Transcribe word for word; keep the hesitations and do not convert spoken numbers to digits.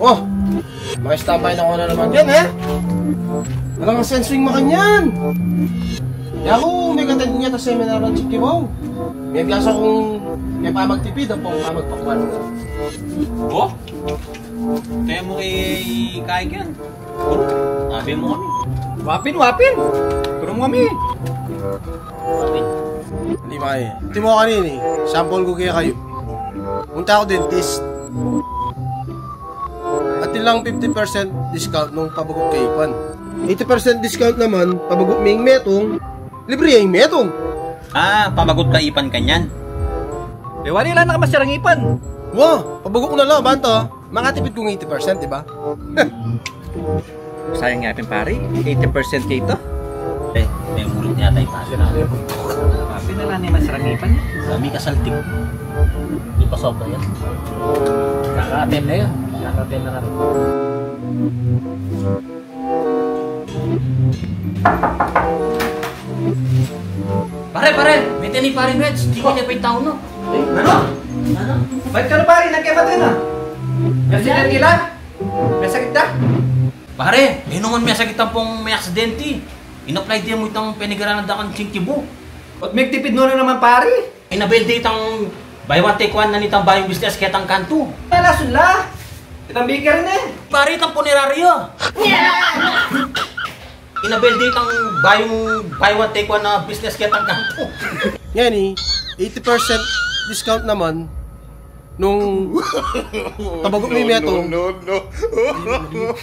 Oh! Makistambay na ko na naman yan, eh! Alang sense ning makanyan! Yaku, mekatad ku nita seminar ning Chikibaw. Miyagasa kung mepamagtipid ampong pamagpakuan. Oh? Kaya mu kay kaikan. Wapin mu kami. Wapin, wapin. Turu mu kami. Wapin. Hindi, Maki. Antimo kanini, sample ku kekayu. Punta ku dentist. Atin lang fifty percent discount nung pabagut kaipan. Eighty percent discount naman, pabagut ming metung, libre ya ing metung. Ah, pabagut kaipan kanyan. E, wari la na ka masarang ipan. Wa, pabagut ku na la, banta. Makatipid kung eighty percent, di ba? Sayang ya pin, pari. Eighty percent kaya ita. E, e, mulit na yata i pari. Pari na la ni masarang ipan. Kami kasaltik. Di pa sobra yan. Kaka-ten na yan. Kaka-ten na nga. Pare, pare, mete ni pari Meds, di ko niya pintau no. Ano? Ano? Ba't ka na, pare? Nagkemate na? May aksidente la? May sakit ka? Pare, e no man may sakit ampong may aksidente. In-apply de mu itang penigaranan da kang Chinkibu. Ot may tipid no na naman, pare? Inabel de itang buy one take one na nitang bayung business ketang kantu. Ala, sula. Itang bakery ne. Pare, itang punerarya. Inabel de itang bayung buy one take one na business ketang kantu. Ngeni, eighty percent discount naman nung pabagut mi metung. No, no, no.